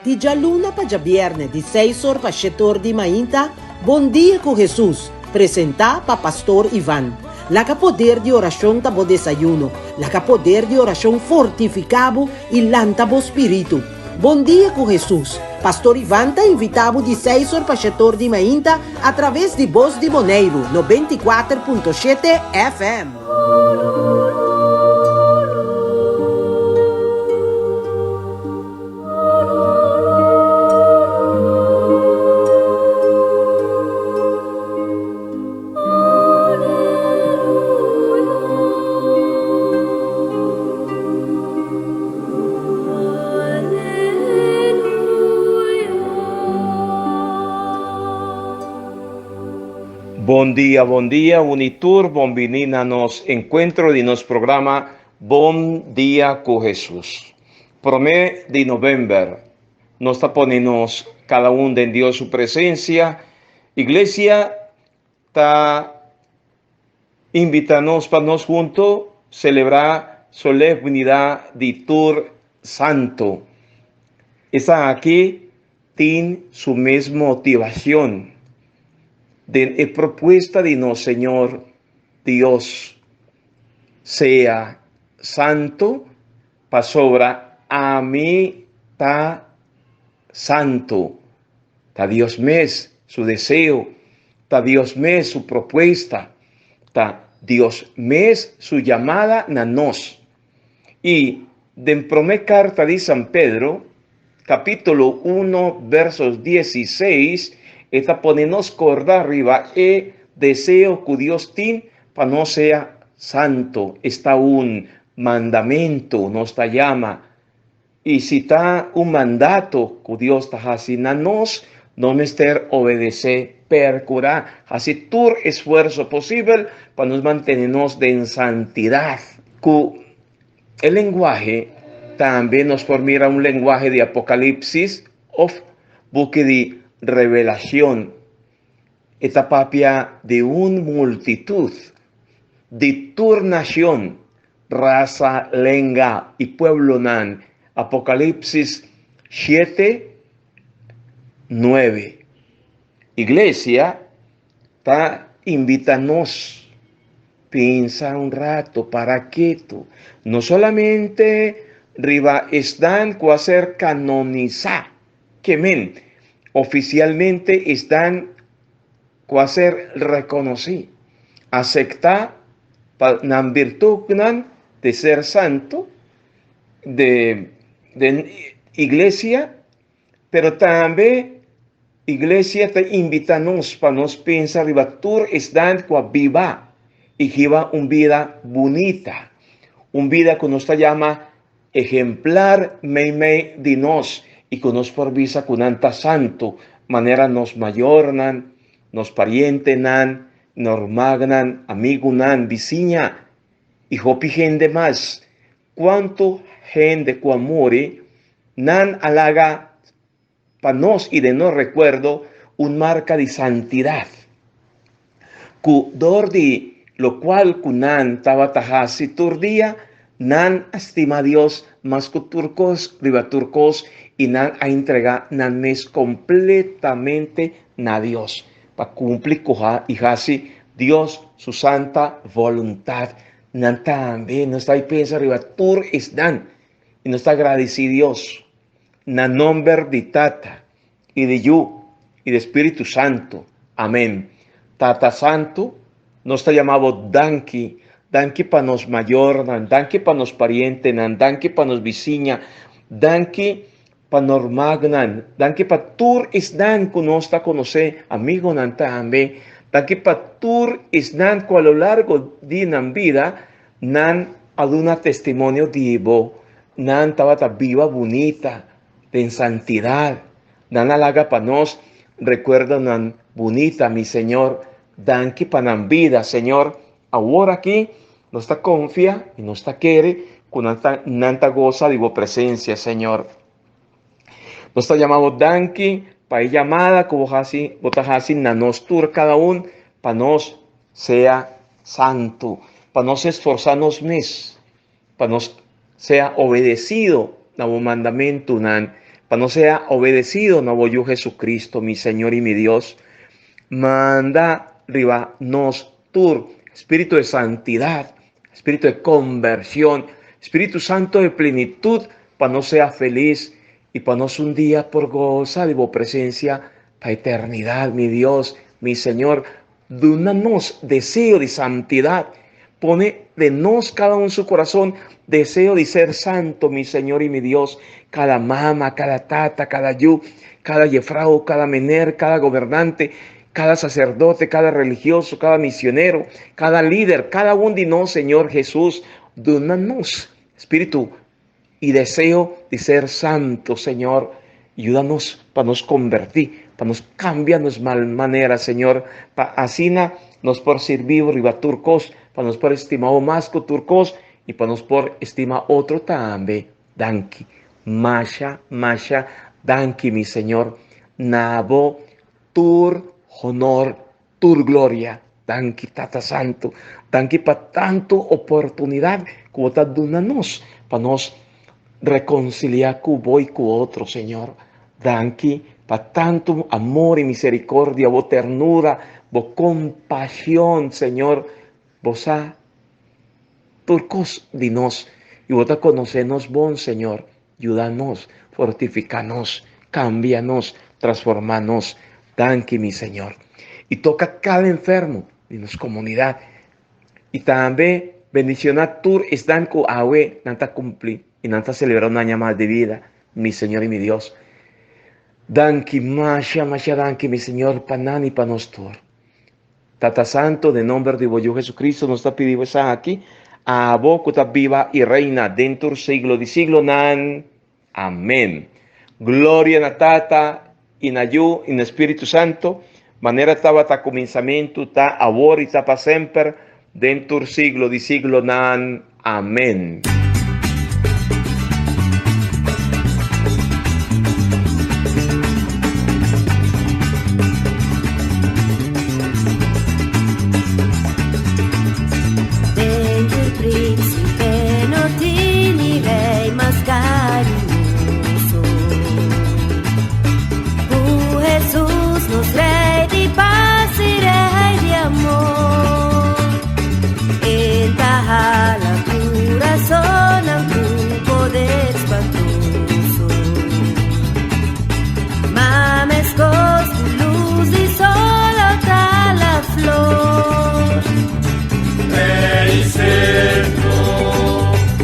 Di djaluna pa djabièrnè di seis or pa shete or di mainta, Bon Dia ku Hesus, presentá pa Pastor Ivan. Laga poder di orashon ta bo desayuno. Laga poder di orashon fortifiká bo i lanta bo spiritu. Bon Dia ku Hesus, Pastor Ivan ta invitá bo di seis or pa shete or di mainta atraves di Bos di Boneiru 94.7 FM. Bon dia, bon dia, Unitur, bon bini na nos encuentro di nos programa Bon Dia cu Jesus. Promé di novèmber, nos ta pone nos kada un den Dios su presensia. Iglesia ta invita nos pa nos hunto selebrá solemnidad di tur santo. Esaki tin su mes motivacion den e propuesta di nos Señor Dios, Sea santo Pasobra ami ta santu. Ta Dios mes su deseo, ta Dios mes su propuesta, ta Dios mes su yamada na nos. I den promé karta di San Pedro, kapítulo uno, versos diesisseis, e ta pone nos korda riba e deseo ku Dios tin pa nos sea santu. Esta un Mandamentu nos ta yama, i si ta un mandato ku Dios ta hasi na nos, nos mester obedesé, perkurá, hasi tur esfuerso posibel pa nos mantene nos den santidat. Ku e lenguahe tambe nos por mira un lenguahe di Apokalipsis òf buki di Revelashon. E ta papia di un multitut di tur nashon, rasa, lenga i pueblonan. Apokalipsis shete, nuebe. Iglesia ta invita nos pensa un rato, para ketu, no solamente riba esnan ku a ser kanonisá, Ke men, ofisialmente esnan ku a ser rekonosí, asektá pa nan birtutnan di ser santu de den iglesia, pero tambe iglesia ta invitá nos pa nos pensa riba tur esnan ku a biba i hiba un bida bunita, un bida ku nos ta yama Ehemplar meimei di nos i ku nos por bisa ku nan ta santu, manera nos mayornan, nos parientenan, nos rumannan, amigunan, bisiña i hopi hende mas. Kuantu hende ku a muri, nan a laga pa nos i den nos rekuerdo un marka di santidat, ku dor di lokual ku nan tabata hasi tur dia, nan a stima Dios mas ku tur kos riba tur kos i nan a entregá nan mes kompletamente na Dios pa kumpli ku i hasi Dios su santa boluntat. Nan tambe nos ta pensa riba tur esnan i nos ta gradisí Dios. Na nomber di Tata, i di Yu, i di Spiritu Santu. Amen. Tata Santu, nos ta yama bo danki, danki pa nos mayornan, danki pa nos parientenan, danki pa nos bisiña, danki pa nos rumannan, danki pa tur esnan ku nos ta konosé, amigonan tambe, danki pa tur esnan ku a lo largo di nan bida nan a duna testimonio di bo. Nan tabata biba bunita den santidad. Nan a laga pa nos recuerdonan bunita, mi Señor. Danki pa nan bida, Señor. Awor aki nos ta confia y nos ta kere cu nan ta, nan ta goza di bo presencia, Señor. Nos ta yama bo danki pa e yamada cu bo haci, bo ta haci na nos tur cada un pa nos sea santo, pa nos esforza nos mes. Pa nos sea obedecido na bo mandamentunan. Pa nos sea obedecido na bo Yu Jesucristo, mi Señor y mi Dios. Manda riba nos tur spiritu de santidad, spiritu de conversión, Spiritu Santo de plenitud, pa nos sea feliz y pa nos un dia por goza di bo presencia pa eternidad, mi Dios, mi Señor. Duna nos deseo di santidad. Pone den nos cada un su corazón deseo di ser santo, mi Señor y mi Dios. Cada mama, cada tata, cada yu, cada yefrao, cada mener, cada gobernante, cada sacerdote, cada religioso, cada misionero, cada líder, cada un di nos, Señor Jesús, duna nos espíritu y deseo di ser santo, Señor. Yuda nos pa nos convertí, pa nos cambia nos mal manera, Señor, pa asina nos por sirbi riba tur cos, pa nos por estima bo mas cu tur cos y pa nos por estima otro tambe. Danki. Masha, masha danki, mi Señor. Na bo tur honor, tur gloria. Danki, Tata Santu. Danki pa tantu oportunidad cu bo ta duna nos pa nos reconcilia cu bo y cu otro, Señor. Danki pa tantu amor y misericordia, bo ternura, bo compasion, Señor. Bo sa tur cos di nos y bo ta conoce nos bon, Señor. Yuda nos, fortifica nos, cambia nos, transforma nos. Danki, mi Señor. Y toca cada enfermo di nos comunidad. Y tambe bendiciona tur esnan cu awe nan ta cumpli y nan ta celebra un aña mas di vida, mi Señor y mi Dios. Danki, masha, masha danki, mi Señor, pa nan y pa nos tur. Tata Santo, den nomber di bo Yu Jesucristo nos ta pidi bo esaki, abo cu ta biba y reina den tur siglo di siglonan. Amen. Gloria na Tata y na Yu y na Spiritu Santo, manera tabata cuminsamentu, ta awor y ta pa semper, den tur siglo di siglonan. Amen. Den tur príncipe no tin ni rey mas cariñoso Cu Jesús nos Rey di paz y Rey di amor. El ta hala curazonnan cu poder spantoso. Ma mescos cu luz di sol o ta la flor. Rey centro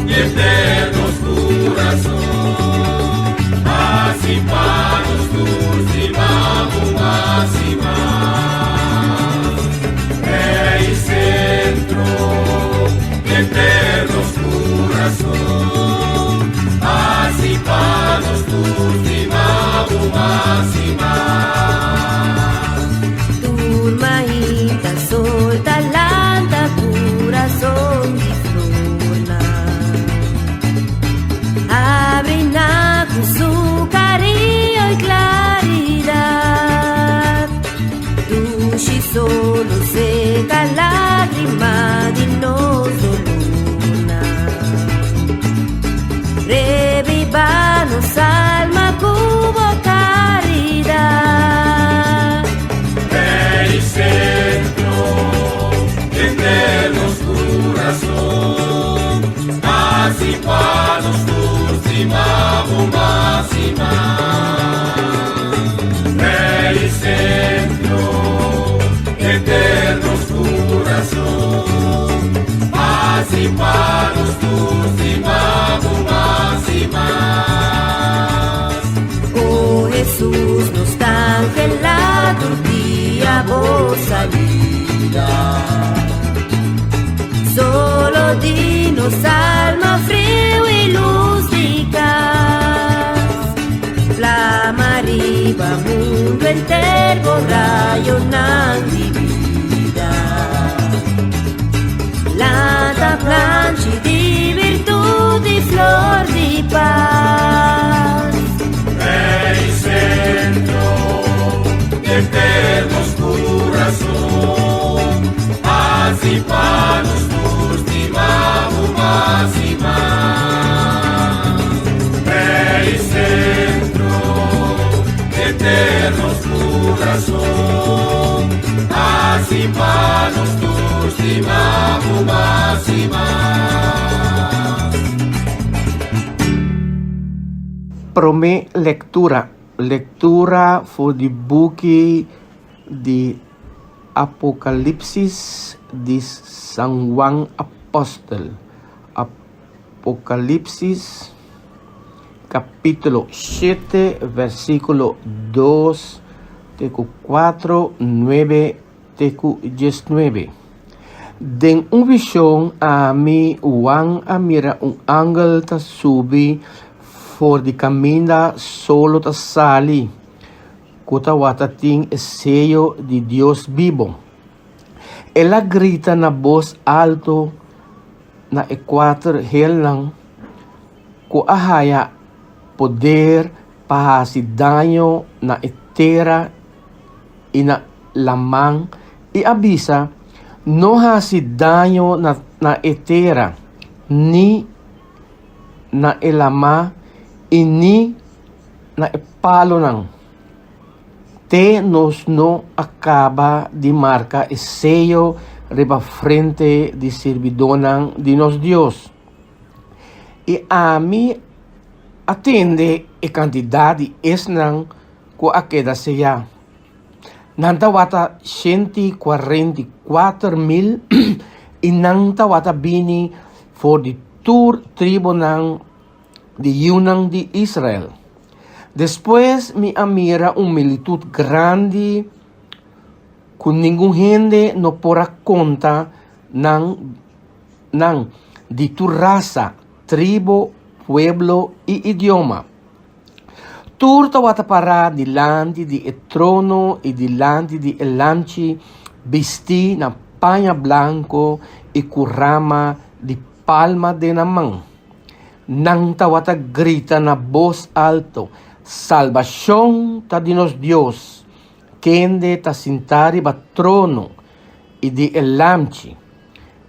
di eternos curazon, Paz y pa nos tur stima bo mas y mas. Rey centro di eternos curazon, Paz y pa nos tur stima bo mas y mas. Tur mainta sol ta lanta curazon di flornan. Abri na cu su cariño y claridad. Dushi solo seca lágrima di nos dolornan. Reviva nos alma cu bo caridad. Rey centro entre nos curazon, Paz y pa nos tur stima bo mas y mas. Rey centro eternos curazon, Paz y pa nos tur stima bo mas y mas. Oh Jesús, nos ta anhelá tur dia bo salida. Solo di nos alma friu y luz di cas. Flama riba mundo enter bo rayonan di bida. Lanta planchi di virtud y flor di paz. Rey centro di eternos curazon, Paz y pa nos tur stima bo mas y mas. Rey centro. Promé lektura, Lektura for di buki di Apokalipsis di San Juan Apòstel. Apokalipsis kapítulo shete versíkulo dos te ku kuatro, nuebe te ku diesnuebe. Den un vishon ami, Juan, a mira un angel ta subi for di kaminda solo ta sali, ku tawata tin e seyo di Dios bibo. El a grita na bos alto na e kuater helnan ku a haya poder pa hasi daño na e tera i na laman i a bisa, No hasi daño na e tera, ni na e lamá i ni na e palonan, te nos no a kaba di marka e seyo riba frente di sirbidónan di nos Dios. I ami a tende e kantidat di esnan ku a keda seyá. Nan tawata 144.000 i nan tawata bini for di tur tribunan di yiunan di Israel. Despues mi a mira un militut grandi ku ningun hende no por a konta nan nan, di tur rasa, tribu, pueblo i idioma. Tur tawata pará dilanti di e trono i dilanti di e Lamchi, bistí na paña blanko i ku rama di palma den nan man. Nan tawata grita na bos alto, Salbashon ta di nos Dios, kende ta sintá riba trono, i di e Lamchi.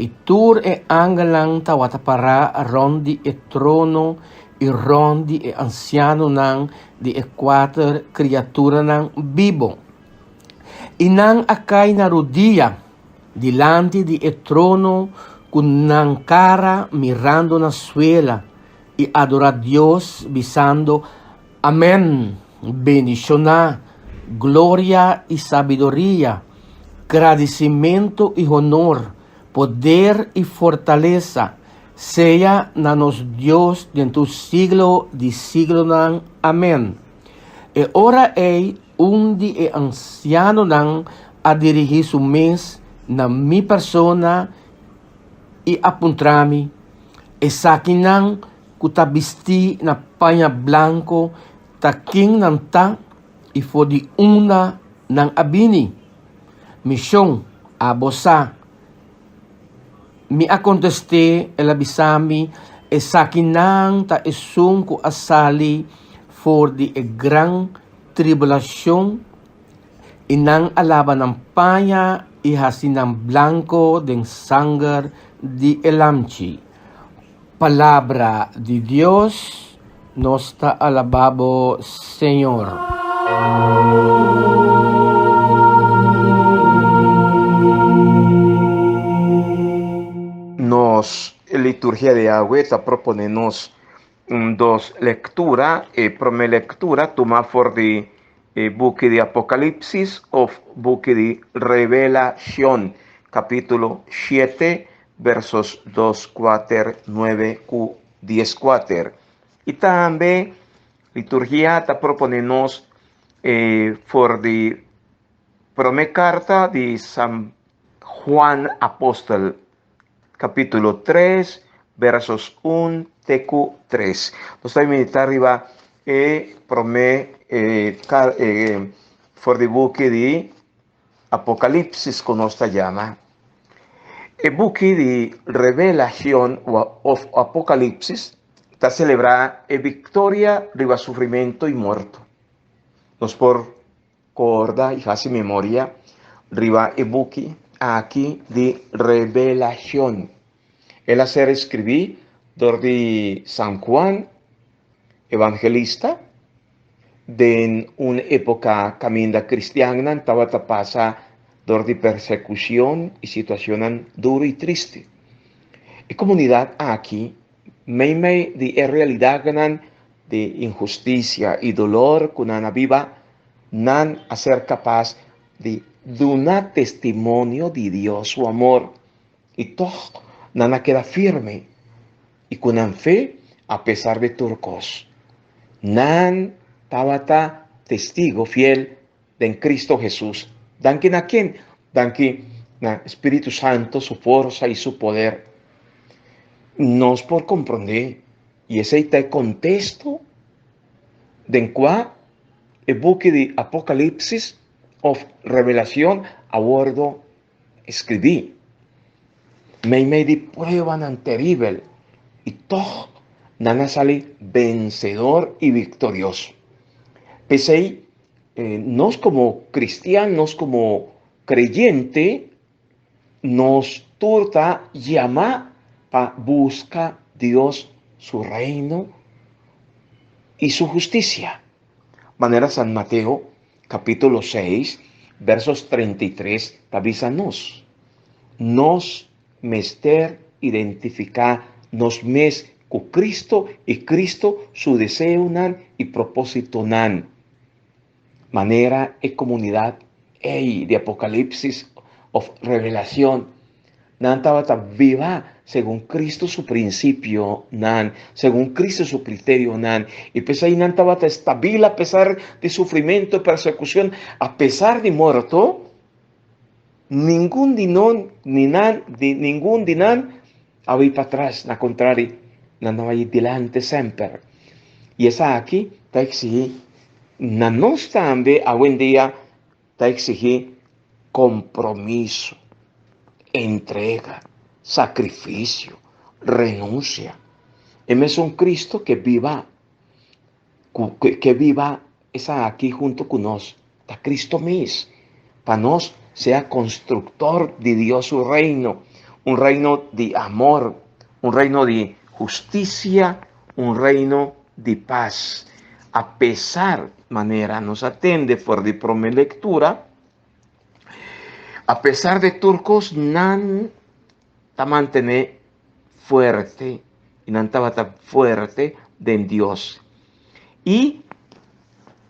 I tur e angelnan tawata pará rònt di e trono i rònt di e ansianonan di e kuater kriaturanan bibo. I nan a kai na rudia dilanti di e trono ku nan kara mirando na suela i adorá Dios, bisando, Amèn! Bendishoná, gloria i sabiduria, gradisimentu i honor, poder i fortalesa, sea na nos Dios den tur siglo di siglonan. Amèn. E ora ei un di e ansianonan a dirigí su mes na mi persona i a puntra mi, Esakinan ku ta bistí na paña blanko ta ken nan ta i for di unda nan a bini? Mi shon, abo sa. Mi a kontest'é, el a bisa mi, Esakinan ta esun ku a sali for di e gran tribulashon i nan a laba nan paña i hasi nan blanko den sanger di e Lamchi. Palabra di Dios, nos ta alabá bo, Señor. Nos liturgia di awe ta propone nos dos lectura. E prome lectura tuma for di e buki di Apocalipsis of buki di Revelacion, capitulo shete, versos dos, kuater, nuebe ku dieskuater. I tambe liturgia ta propone nos e for di prome karta di San Juan Apostel, kapitulo tres, versos un te ku tres. Nos ta medita riba e prome e for di buki di Apocalipsis ku nos ta yama. E buki di Revelacion of Apocalipsis ta selebrá e viktoria riba sufrimentu i morto. Nos por korda i hasi memoria riba e buki aki di Revelacion. El a ser eskribí dor di San Juan Evangelista Den un époka kaminda kristiannan tabata pasa dor di persekushon i situashonnan duru i tristu. E komunidat aki, meimei di e realidatnan di inhusticia y dolor cu nan a biba, nan a ser capaz di duna testimonio di Dios su amor y toch nan a keda firme y cu nan fe a pesar di tur cos. Nan tabata testigo fiel den Cristo Jesus. Danki na ken? Danki na Spiritu Santo, su forsa y su poder. Nos por comprende, y esey ta e contexto den cua e buki di Apocalipsis of Revelacion a wordo escribí. Meimei di pruebanan teribel y tog nan a sali vencedor y victorioso. P'esei, nos como cristian, nos como creyente, nos tur ta yamá pa busca Dios su reino y su husticia. Manera San Mateo capítulo 6, versos 33 ta bisa nos. Nos mester identifica nos mes cu Cristo y Cristo su deseonan y propósitonan. Manera e comunidad ey di Apocalipsis of Revelacion, nan tabata biba segun Cristo su principionan, segun Cristo su criterionan, y p'esey nan tabata estabil a pesar di sufrimento, persecucion, a pesar di morto, ningun di non, ni nan, di ningun di nan a bay patras, na contrari, nan a bay dilanti semper. Y esaki ta exigi na nos tambe awendia ta exigi compromiso, entrega, sacrificio, renuncia. E mesun Cristo ke biba, cu ke biba esaki hunto cu nos, ta Cristo mes, pa nos sea constructor di Dios su reino, un reino di amor, un reino di husticia, un reino di paz. A pesar, manera nos a tende for di prome lectura, a pesar di tur cos nan ta mantene fuerte y nan tabata fuerte den Dios. Y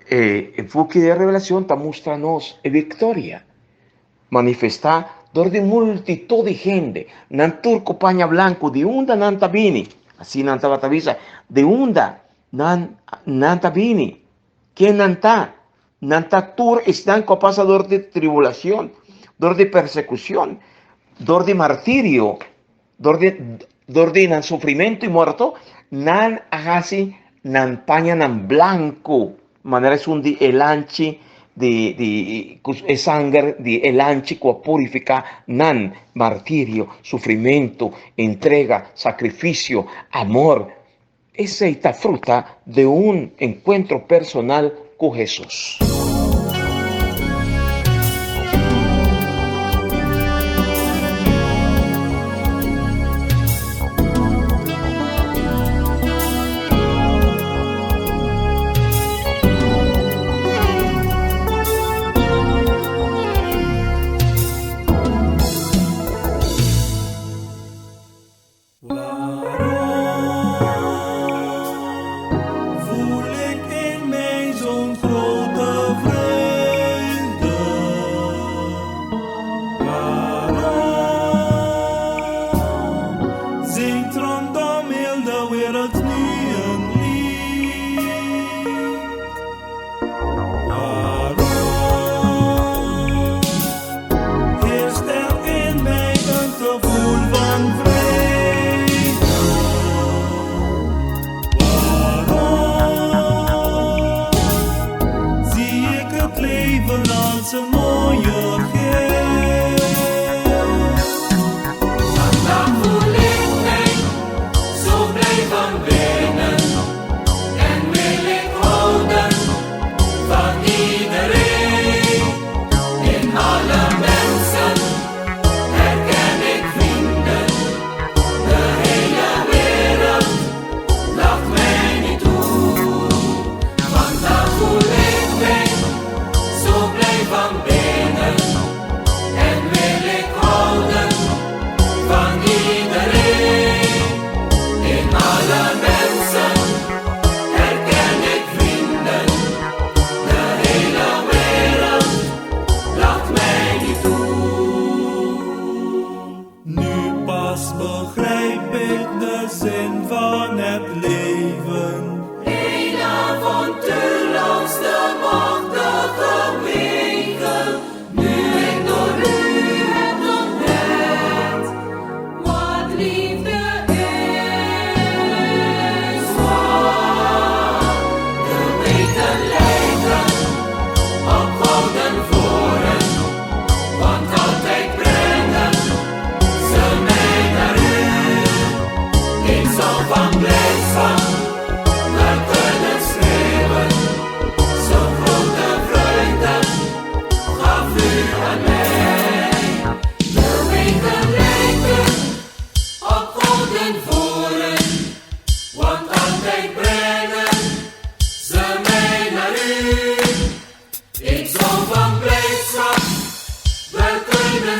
e buki di Revelacion ta mustra nos e victoria manifestá dor di multitud di hende, nan tur ku paña blanku, di unda nan ta bini? Asina nan tabata bisa, di unda nan nan ta bini? Ken nan ta? Nan ta tur esnan ku a pasa dor di tribulacion, dor di persecucion, dor di martirio, dor di dor di nan sufrimentu i morto, nan a hasi nan pañanan blanku, manera esun di e lanchi di di ku e sanger di e lanchi ku a purifiká nan, martirio, sufrimentu, entrega, sakrifisio, amor. Esei ta fruta di un enkuentro personal ku Hesus.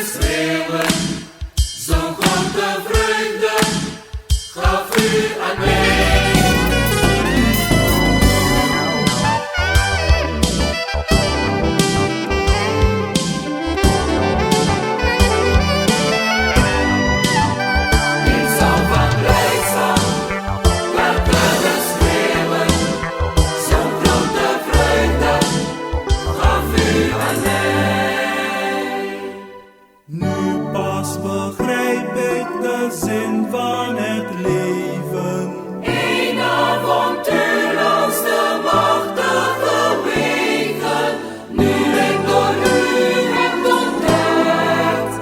schreeuwen, zo'n grote vreugde gaf u aan mij. Ik zal van blijdschap wel kunnen schreeuwen, zo'n grote vreugde gaf u aan mij. Nu pas begrijp ik de zin van het leven. Een avontuur langs de machtige wegen, nu ik door u heb ontdekt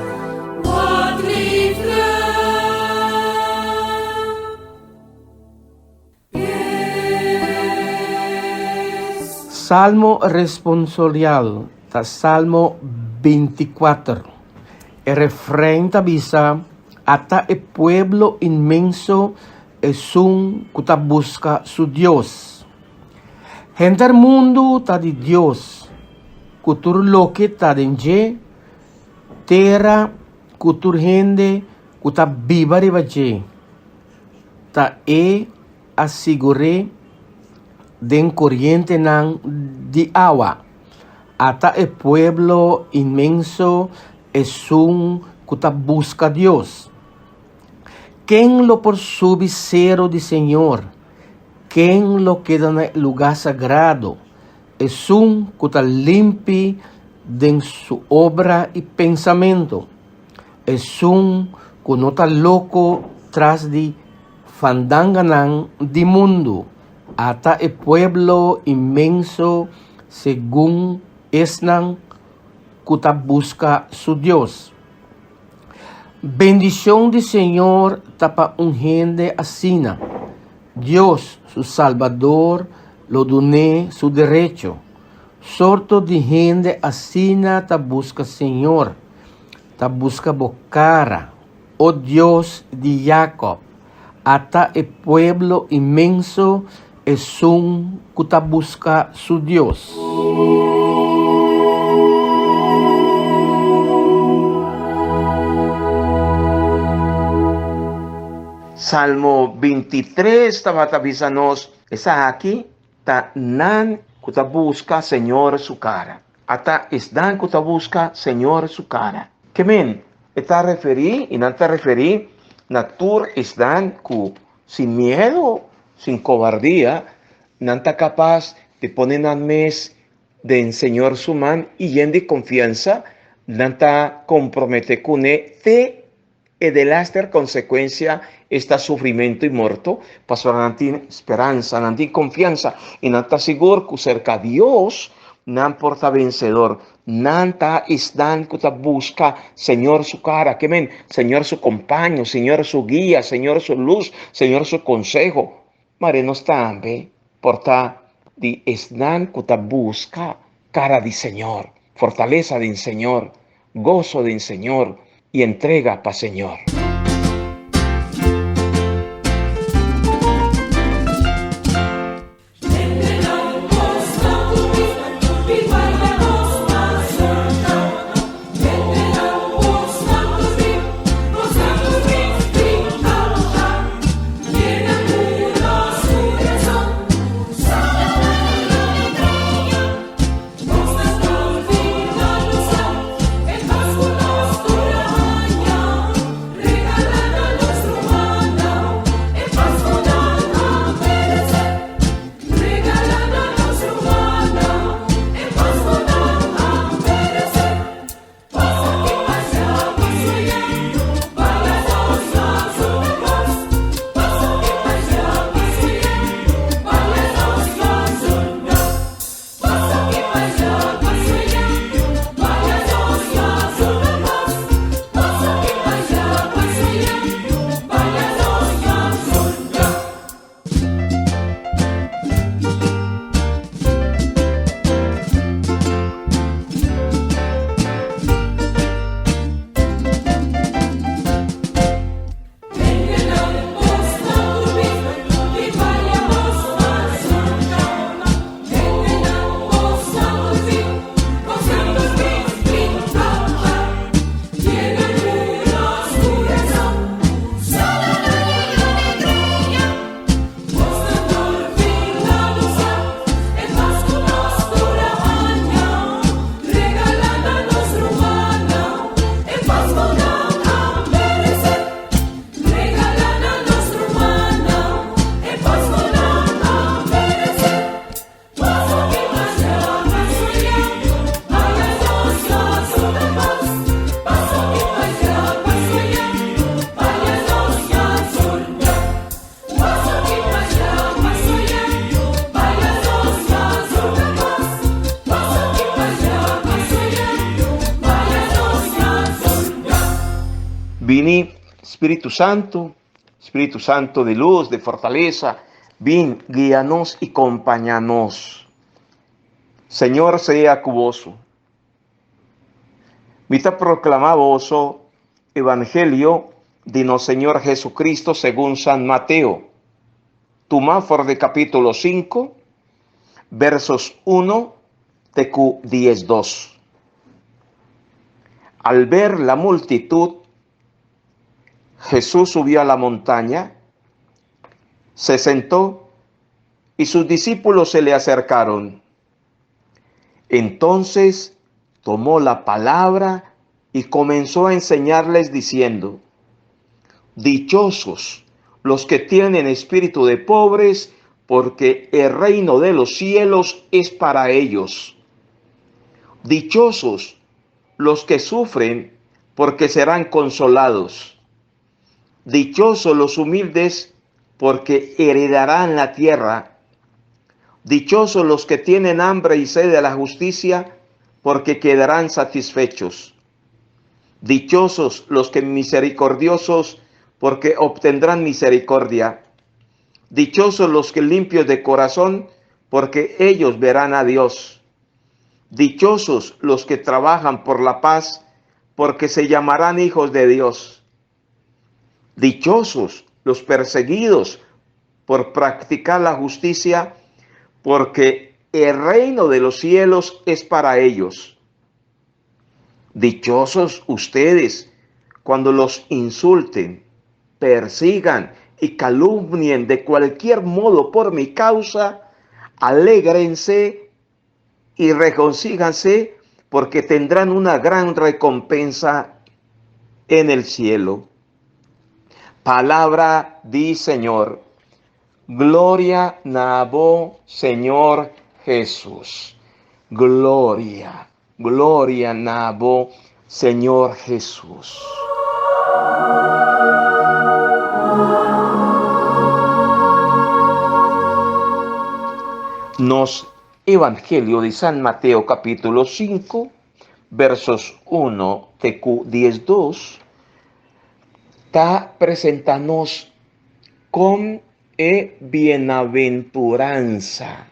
wat liefde is. Salmo responsorial ta Salmo 24. E refrein ta bisa, Ata e pueblo inmenso esun ku ta buska su Dios. Henter mundu ta di Dios, ku tur loke ta den dje, tera ku tur hende ku ta biba riba dje. Ta e a sigur'é den korientenan di awa. Ata e pueblo inmenso esun ku ta buska Dios. Ken lo por subi sero di Señor? Ken lo keda na e lugá sagrado? Esun ku ta limpi den su obra i pensamentu. Esun ku no ta loko tras di fandanganan di mundu. Ata e pueblo inmenso segun esnan ku ta buska su Dios. Bendishon di Señor ta pa un hende asina. Dios, su Salbador, lo dun'é su derecho. Sorto di hende asina ta buska Señor, ta buska bo kara, o Dios di Yakob. Ata e pueblo inmenso esun ku ta buska su Dios. Salmo 23 tabata bisa nos, Esaki ta nan ku ta buska Señor su kara. Ata esnan ku ta buska Señor su kara. Ke men e ta referí i nan ta referí na tur esnan ku sin miedu, sin kobardia, nan ta kapas di pone nan mes den Señor su man i yen di konfiansa nan ta komprometé kuné te E delaster konsekuensia esta sufrimentu i morto, pasobra nan tin speransa, nan tin konfiansa i nan ta sigur ku serka Dios nan por ta vensedor. Nan ta esnan ku ta buska Señor su kara, ke men, Señor su kompaño, Señor su guia, Señor su lus, Señor su konseho. Mare nos tambe por ta di esnan ku ta buska kara di Señor, fortalesa den Señor, goso den Señor i entrega pa Señor. Bini, Spiritu Santu, Spiritu Santu di lus, di fortalesa, bin guia nos i kompañá nos. Señor sea ku boso. Mi ta proklamá boso Evangelio di nos Señor Jesucristo segun San Mateo, tumá for di capítulo 5, versos 1 te ku 12. Al ver la multitud, Jesús subió a la montaña, se sentó y sus discípulos se le acercaron. Entonces tomó la palabra y comenzó a enseñarles diciendo, Dichosos los que tienen espíritu de pobres, porque el reino de los cielos es para ellos. Dichosos los que sufren, porque serán consolados. Dichosos los humildes, porque heredarán la tierra. Dichosos los que tienen hambre y sed de la justicia, porque quedarán satisfechos. Dichosos los que misericordiosos, porque obtendrán misericordia. Dichosos los que limpios de corazón, porque ellos verán a Dios. Dichosos los que trabajan por la paz, porque se llamarán hijos de Dios. Dichosos los perseguidos por practicar la justicia, porque el reino de los cielos es para ellos. Dichosos ustedes cuando los insulten, persigan y calumnien de cualquier modo por mi causa, alégrense y regocíjanse, porque tendrán una gran recompensa en el cielo. Palabra di Señor. Gloria na bo, Señor Jesús. Gloria, gloria na bo, Señor Jesús. Nos Evangelio di San Mateo capítulo 5, versos 1 te ku 12, ta presenta nos con e bienaventuransa,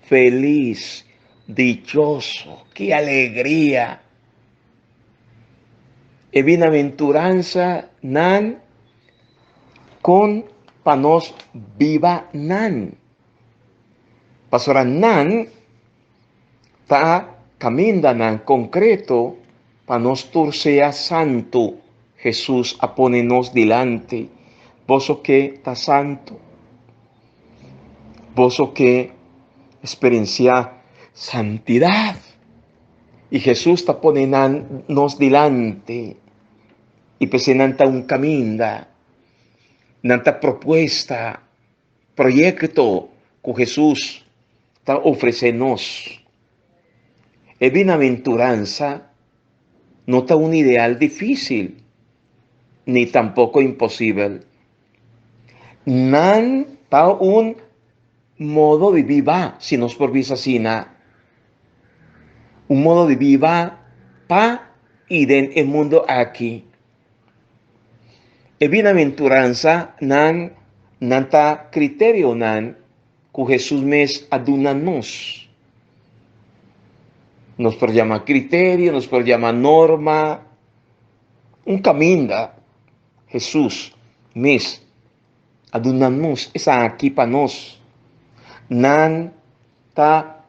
feliz, dichoso, ki alegria. E bienaventuransa nan con pa nos biba nan. Pasobra nan ta camindanan concreto pa nos tur sea santo. Jesús a pone nos dilanti. Boso ke ta santo. Boso ke experiencia santidad. Y Jesús ta pone nan nos dilanti. Y p'esei nan ta un caminda. Nan ta propuesta. Proyecto cu Jesús ta ofrece nos. E bienaventuransa no ta un ideal difícil, ni tampoco imposibel. Nan ta un modo di biba, si nos por bisa asina. Un modo di biba pa y den e mundo aki. E bienaventuransa nan nan ta kriterionan ku Hesus mes a duna nos. Nos por yama kriterio, nos por yama norma, un kaminda Hesus mes a duna nos esaki pa nos. Nan ta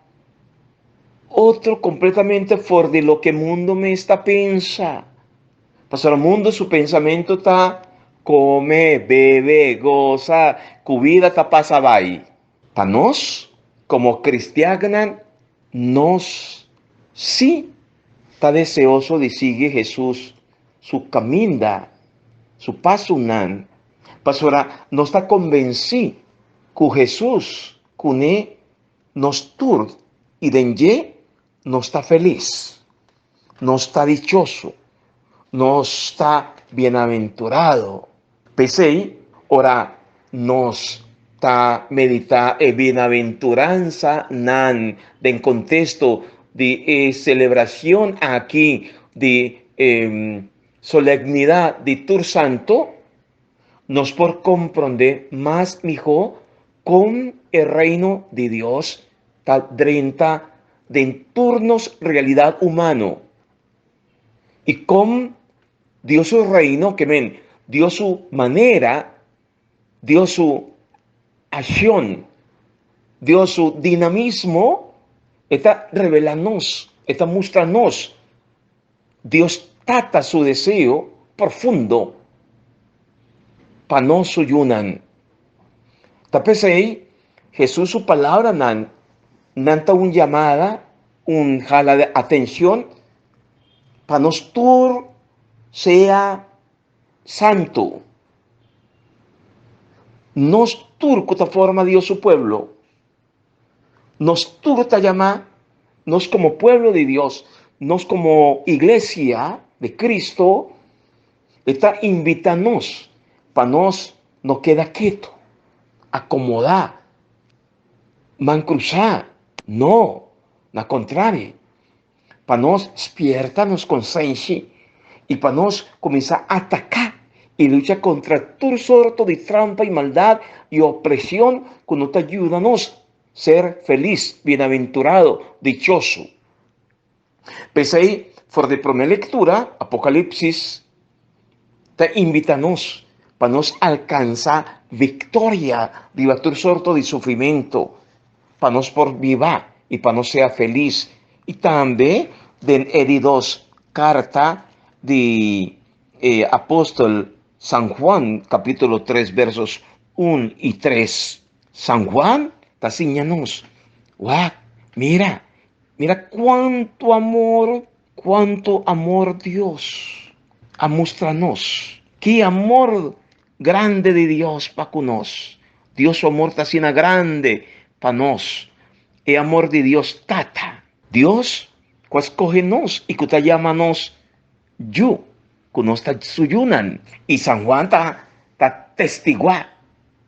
otro kompletamente for di loke mundu mes ta pensa. Pasobra mundu su pensamentu ta kome, bebe, gosa, ku bida ta pasa bai. Pa nos, komo kristiannan, nos sí ta deseoso di sigui Hesus su kaminda, su pasonan, pasobra nos ta konbensí ku Hesus kuné nos tur i den dje nos ta felis, nos ta dichoso, nos ta bienaventurado. P'esei, ora nos ta meditá e bienaventuransanan den kontesto di e selebrashon aki di e. Solemnidad di Tur Santo, nos por comprende mas miho con e Reino di Dios ta drenta den tur nos realidad humano y con Dios su Reino, ke men, Dios su manera, Dios su accion, Dios su dinamismo, e ta revela nos, e ta mustra nos Dios Tata su deseo profundo pa nos su yunan. Ta p'esei Hesus su palabranan nan ta un yamada, un hala di atencion pa nos tur sea santu. Nos tur cu ta forma Dios su pueblo, Nos tur ta yamá, nos como pueblo di Dios, nos como iglesia di Cristo, e ta invita nos pa nos no keda keto, acomodá, man cruzá, no, na contrario, pa nos spierta nos konsenshi i pa nos kuminsá ataká i lucha kontra tur sorto di trampa i maldat i opresion ku no ta yuda nos ser felis, bienaventurado, dichoso. P'esei, for di promé lektura, Apokalipsis ta invitá nos pa nos alkansá viktoria riba tur sorto di sufrimentu, pa nos por biba i pa nos sea felis. I tambe den e di dos karta di e apòstel San Juan, kapítulo tres versos un i tres, San Juan ta siña nos, Wak, mira, mira kuantu amor Cuanto amor Dios a mustra nos. Ki amor grande di Dios pa cu nos. Dios su amor ta asina grande pa nos. E amor di Dios Tata. Dios cu a scoge nos y cu ta yama nos yu, cu nos ta su yunan. Y San Juan ta ta testigua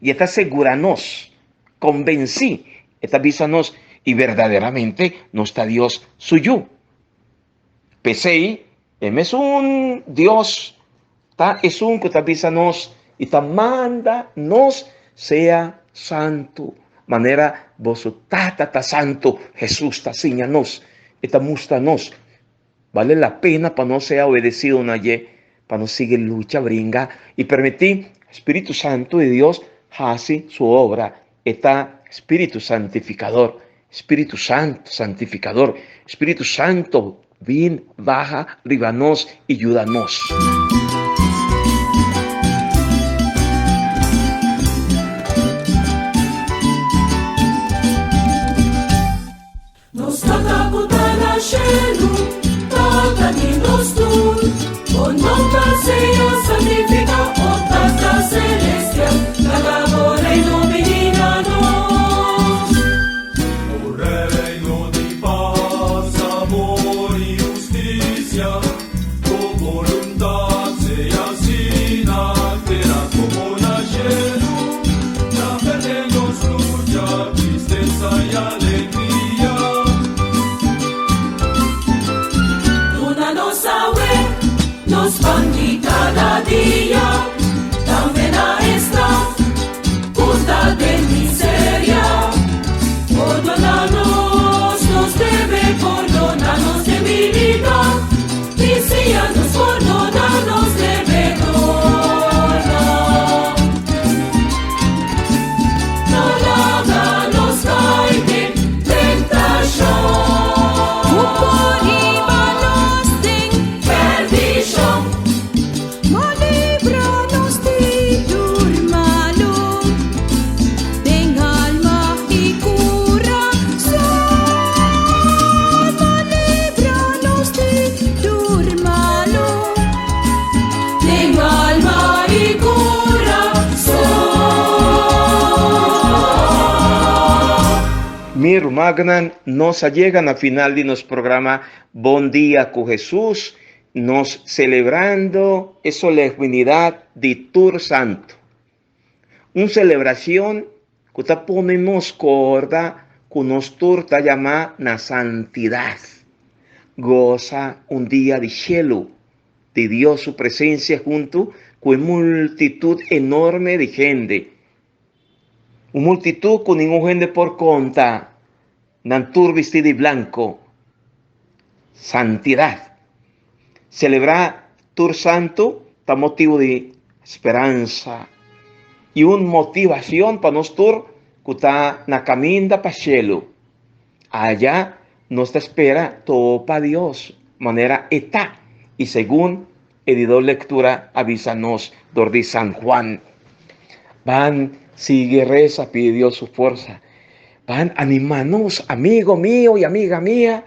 y e ta segura nos, convenci, e ta bisa nos, y berdaderamente nos ta Dios su yu. P'esei, e mesun Dios ta esun ku ta bisa nos i ta manda nos sea santu, manera boso Tata ta santu. Hesus ta siña nos, e ta mustra nos. Bale la pena pa nos sea obedesido na dje, pa nos sigui lucha, bringa i permití Spiritu Santu di Dios hasi su obra. E ta Spiritu Santifikador. Spiritu Santu, Santifikador. Spiritu Santu, bin baha riba nos i yuda nos. Nos Tata ku ta na shelu, Tata di nos tur, Bo nomber sea santifiká, o Tata Selestial, Laga bo reino bini na nos. Un reino di pas, amor i hustisia, Bo boluntat sea hasi na tera komo na shelu. Na perde nos lucha, tristesa i alegria. Duna nos awe nos pan di kada dia, tambe na esnan ku ta den miseria. Pordona nos nos debe, pordona nos debilidat, i siña nos pordona nos debedornan. No laga nos kai den tentashon. Ku por hiba nos den perdishon. Ma libra nos di tur malu, den alma i kurason. Ma libra nos di tur malu, Den alma i kurason. Mi rumannan, nos a yega na final di nos programa Bon Dia ku Hesus. Nos celebrando e solemnidad di Tur Santo. Un celebracion cu ta pone nos corda cu nos tur ta yama na santidad. Goza un dia di cielo. di Dios su presencia huntu ku e multitud enorme di hende. Un multitud ku ningun hende por konta, nan tur bistí di blanko. Santidad. Selebrá tur santu ta motibu di speransa i un motivashon pa nos tur ku ta na kaminda pa shelu. Aya nos ta spera topa Dios manera e ta i segun e di dos lectura a bisa nos dor di San Juan. Ban sigui reza pidi Dios su forsa. Ban anima nos, amigo mio i amiga mia,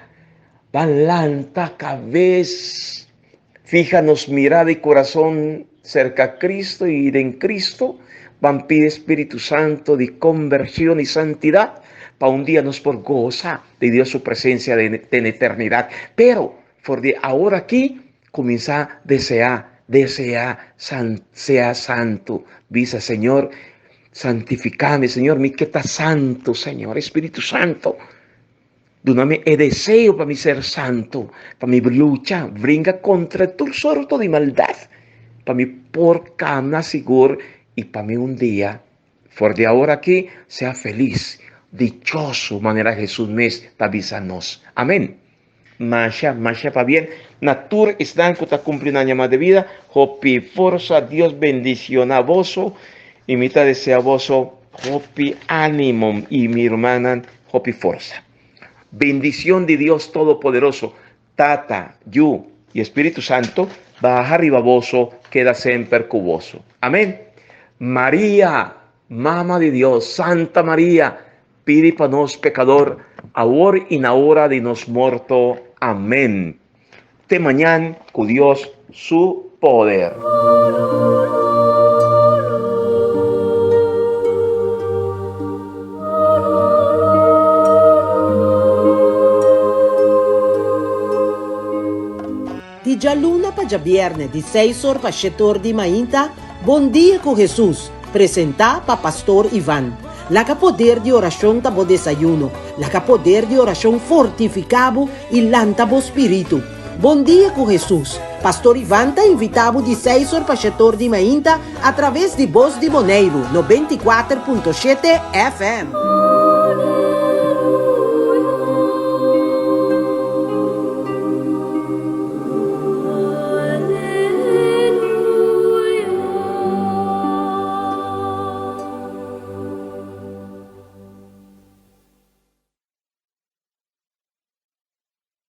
ban lanta cabes, fija nos mirada i corazon cerca Cristo i den Cristo, ban pidi Spiritu Santo di conversion i santidad pa un dia nos por goza di Dios su presencia den eternidad. Pero for di awor aki cuminsa desea, desea san, sea santo. Bisa, Señor, santifica mi, Señor, mi ke ta santo, Señor, Spiritu Santo. Duna mi e deseo pa mi ser santo, pa mi lucha, bringa contra tur sorto di maldad, pa mi por cana sigur y pa mi un dia, for di awor aki, sea feliz, dichoso, manera Jesús mes ta bisa nos. Amén. Masha, masha pabien na tur esnan cu ta cumpli un aña mas di bida. Hopi forsa, Dios bendiciona boso y mi ta desea boso hopi animo y mi rumannan hopi forsa. Bendicion di Dios Todopoderoso, Tata, Yu y Espíritu Santo baha riba boso, keda semper cu boso. Amén. Maria, Mama di Dios, Santa Maria, pidi pa nos pecador, awor y na ora di nos morto. Amén. Te mañan cu Dios su poder. Di djaluna pa djabierne di seis or pa shete or di mainta, Bon Dia ku Hesus, presentá pa Pastor Ivan. Laga poder di orashon ta bo desayuno, laga poder di orashon fortifiká bo i lanta bo spiritu. Bon Dia ku Hesus, Pastor Ivan ta invitá bo di seis or pa shete or di mainta atraves di Bos di Boneiru, 94.7 FM.